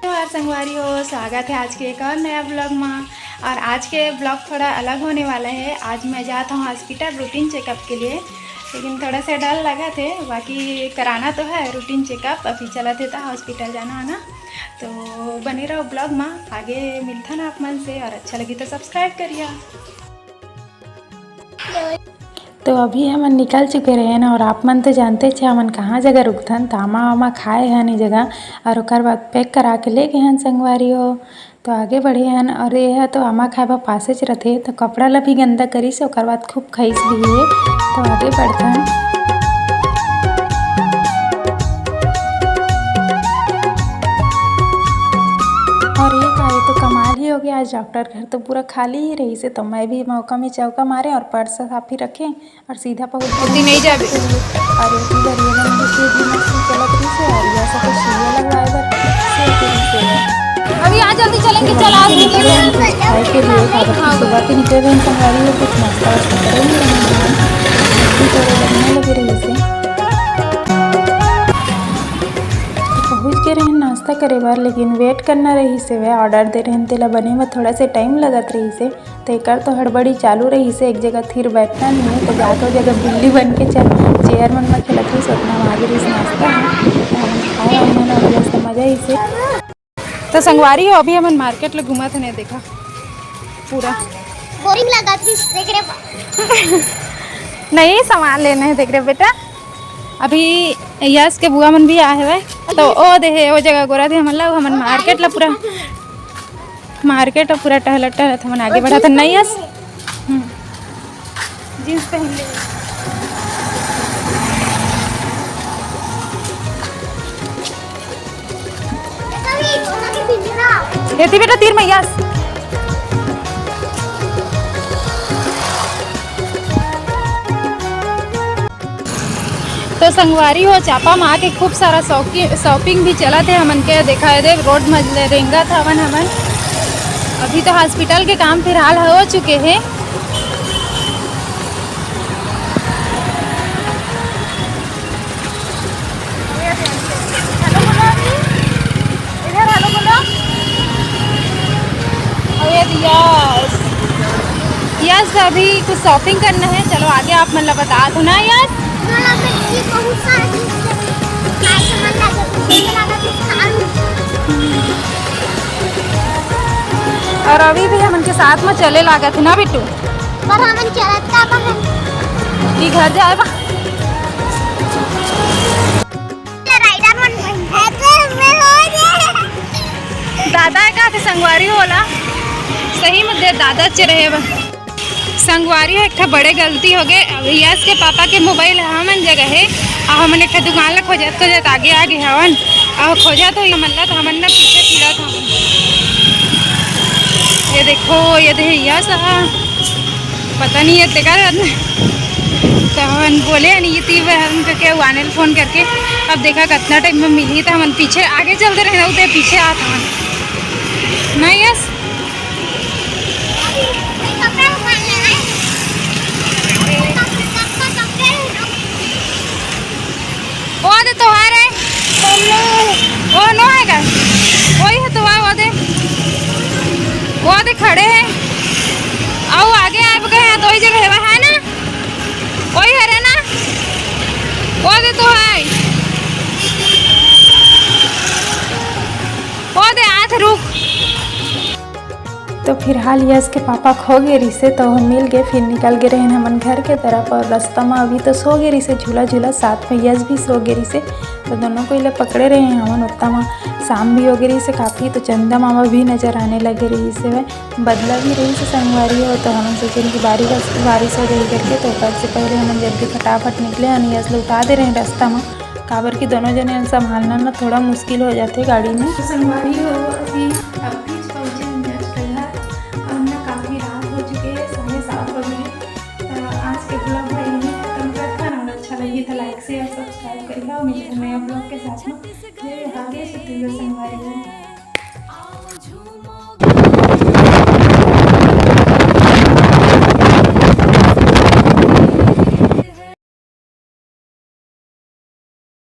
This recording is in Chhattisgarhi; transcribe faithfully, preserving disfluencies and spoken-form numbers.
नमस्कार संगवारी हो, स्वागत है आज के एक और नया ब्लॉग में। और आज के ब्लॉग थोड़ा अलग होने वाला है। आज मैं जात हूँ हॉस्पिटल रूटीन चेकअप के लिए, लेकिन थोड़ा सा डर लगा थे, बाकी कराना तो है रूटीन चेकअप। अभी चलत हे तो हॉस्पिटल जाना है ना, तो बने रहो ब्लॉग में, आगे मिलता ना आप मन से। और अच्छा लगी तो सब्सक्राइब करिए। तो अभी हमन निकल चुके रहेन और आप मन तो जानते छे हमन कहाँ जगह रुकथन। तो आमा वामा खाए हन ए जगह और ओकर बाद पैक करा के ले गे हन संगवारी हो। तो आगे बढ़े हन और ये ह तो आमा खाए बर पासेच रथे, तो कपड़ा ला भी गंदा करिस, ओकर बाद खूब खाइस भी है। तो आगे बढ़थन। और ये का, ये तो कमाल ही हो गया, आज डॉक्टर घर तो पूरा खाली ही रहिस हे, तो मैं भी मौका में चौका मारे और पर्स साफ ही रखे और सीधा पहुंच गए। नहीं जाबे। और ये इधर ये मन दूसरी भी मस्ती चलत रहिस हे और ये सब सीढ़ियाँ लगवाए बर सीढ़ी से। अभी यहाँ जल्दी चलेंगे, चल आज निकलेंगे। कुछ खाए के लिए खाए बर सुबह के निकले रहे संगवारी हो, कुछ नाश्ता वास्ता करे नहीं रहे हैं। अभी थोड़े बनने लगे रहिस हे। पहुंच गए रहे नाश्ता करे बर, लेकिन वेट करना रहिस हे, ऑर्डर दे रहे तेला बने में थोड़ा से टाइम लगत रहिस हे। तो एकर तो हड़बड़ी चालू रहिस हे, एक जगह थिर बैठना नहीं है, तो जाके ओ जगह बिल्ली बन के चल चेयर मन में खेलत रहिस, ओतना में आगे रहिस नाश्ता है। तो हमन खाए वाए हन और मस्त मजा आइस हे। तो संगवारी हो, अभी हमन मार्केट ले घूमत हन, देखा पूरा बोरिंग लगत रहिस, देख रे। नहीं, सामान लेना है, देख रे बेटा। अभी यश के बुआ मन भी आए हवय, तो ओ देहे, ओ जगह गोरा दे हमन ला, हमन मार्केट ला पूरा, मार्केट ला पूरा टहलत टहलत हमन आगे बढ़त हन। नहीं यश? हम्म। जींस पहन ले। एती बेटा, तीर में यश। तो संगवारी हो, चापा में आके खूब सारा शॉपि-, शॉपिंग भी चलत हे हमन के। देखा हे दे, रोड में ले रेंगत हवन हमन। अभी तो हॉस्पिटल के काम फिलहाल हो चुके हे। इधर हेलो बोलो। अरे यस, यस, अभी कुछ शॉपिंग करना है। चलो आगे आप मन ला बता दो ना यस। बहुत सारा चीज है। और अभी भी हमन के साथ में चले लागत है ना बिट्टू? पर हमन चलत का बा? ई घर जाए बा। राइडर मन बन गए। अरे, मैं हो गए। दादा हे का के संगवारी हो ला? सही में दे दादा च रहे बा। संगवारी हो, एक ठा बड़े गलती हो गए। अब यश के पापा के मोबाइल हमन जगह है, अब हमन एक ठा दुकान ला खोजत खोजत आगे आगे हवन। अब खोजत हो हमन ला, तो हमन ना पीछे फिरत हवन। ये देखो, ये दे यश हा। पता नहीं है तेकर। तो हमन बोले नहीं ये तीन बार हमन करके आने फोन करके। अब देखा कितना टाइम में मिली, तो हमन पीछे आगे चलते रहे ना, उते पीछे आत हवन। नहीं यस। ओ दे तोहार है। ओ नो है का? वही है तो, वो दे, वो दे खड़े हैं। आओ आगे, आप गए हैं, दो ही जगह है, है ना? वही हरे ना? वो दे तो है। वो दे, आत रुक। तो फिलहाल यश के पापा खो गे रिसे, तो हम मिल गए, फिर निकल गए रहन हमन घर के तरफ। और रास्ता में अभी तो सो गए रिसे, झूला झूला साथ में यश भी सो गए रिसे। तो दोनों को इला पकड़े रहे हमन। उतना में शाम भी हो गए रिसे काफ़ी, तो चंदा मामा भी नजर आने लगे रहिसे। बदला भी रहिसे संगवारी हो, तो हमन सोचेन कि बारिश, बारिश हो जाही करके, तो ओकर से पहले हमन जल्दी फटाफट निकले हन। यश ल उठा दे रहे रास्ता में, काबर कि दोनों जने ल संभालना ना थोड़ा मुश्किल हो जाथे गाड़ी में। तो संगवारी हो, अभी, अभी पहुँचे हम just घर, और ना काफ़ी रात हो चुके हैं, साढ़े सात बजे। तो आज के ब्लॉग ला यहीं खत्म करथन, और अच्छा लगी तो लाइक, शेयर, सब्सक्राइब करिहा, और मिलते हैं नया ब्लॉग के साथ में। जय राधे छत्तीसगढ़ संगवारी हो।